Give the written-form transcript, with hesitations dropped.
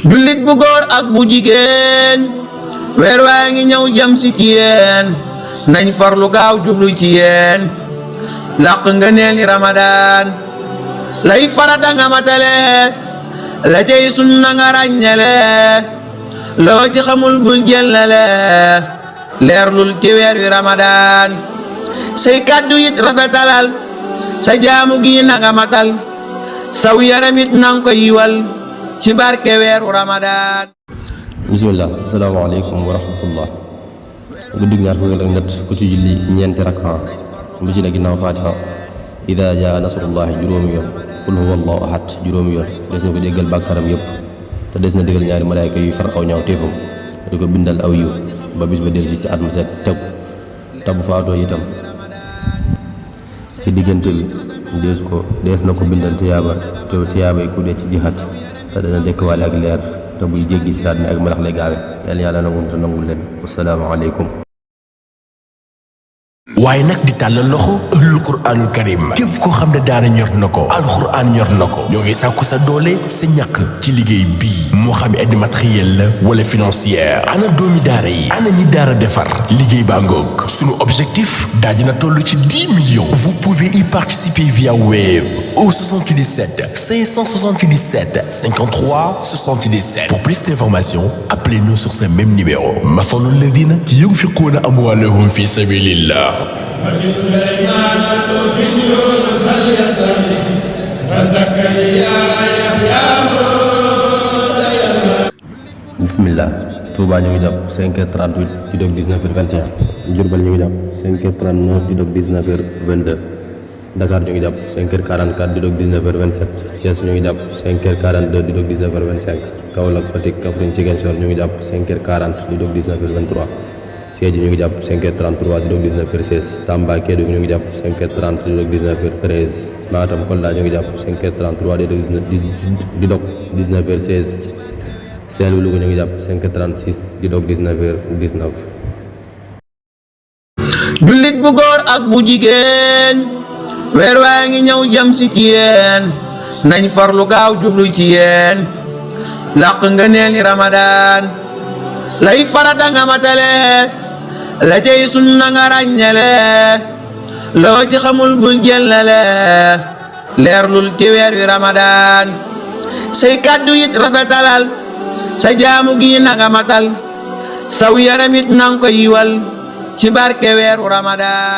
jullit bu góor ak bu jigéen weer waa ngi ñëw jëm si ci yéen nañ farlu gaaw jublu ci yéen làq nga neeli Ramadan lay farata nga matale la cey sunna nga ràññale loo ci xamul bul jëllale leerlul ci weer wi Ramadan say kàddu it rafetalal sa jaamu gi na nga matal saw yaramit nang ko yiwal ci barke weeru Ramadan. bismillah asalaamaaleykum wa rahmatullah guddig ñaar fukk ak ñett ku ci julli ñeenti rakka bu ci ne ginnaaw fatiha ida jaa nasrullahi juróomi yoon qul huwa allahu ahad juróomi yoon des na ko jéggal bàkkaram yëpp te des na digal ñaari malaayka yuy far aw ñaaw téefam di ko bindal aw yiw ba bis ba dellu si ci at ma ca tegu te bu faatoo itam ci diggante bi dees na ko bindal tiyaaba te tiyaaba yi ku dee ci jihaat te dana dekk waale ak leer te buy jéggi siraat ne ak melax lay gaawe yàlla nangul te nangul leen wassalaamu aleykum. waaye nag di tàllal loxo ëllul quraanul karim képp koo xam ne daara ñor na ko alxuraan ñor na ko ñoo ngi sàkku sa doole sa ñàkk ci liggéey bii moo xam aide matériel la wala financière ana doomi daara yi ana ñi daara defar liggéey baa ngoog sunu objectif daa dina toll ci 10 millions. Vous pouvez y participer via Wave au 77 577 53 77. Pour plus d'informations appelez-nous sur ce même numéro. masalul ladina yunfiquna amwalahum fi sabilillah. ولسليمان ذو يونس اليسر وزكريا يحيى bismillah Touba ñu ngi jàpp 5h38 di dog 19h21 Diourbel ñu ngi jàpp 5h39 di dog 19h22 Dakar ñu ngi jàpp 5h44 di dog 19h27 Thiès ñu ngi jàpp 5h42 di dog 19h25 Kaolack Fatick Kaffrine Ziguinchor ñu ngi jàpp 5h40 di dog 19h23 Sédhiou ñu ngi jàpp 5h33 di dog 19h16 Tamba Kédougou ñu ngi jàpp 5h30 di dog 19h13 Matam Kolda ñu ngi jàpp 5h33 di dog 19h16 Saint-Louis Louga ñu ngi jàpp 5h36 di dog 19h19. jullit bu góor ak bu jigéen weer waa ngi ñëw jëm si ci yéen nañ farlu gaaw jublu ci yéen làq nga neeli Ramadan lay farata nga matale la cey sunna nga ràññale loo ci xamul bul jëllale leerlul ci weer wi Ramadan say kàddu it rafetalal sa jaamu gi na nga matal saw yaramit nang ko yiwal ci barke weeru Ramadan.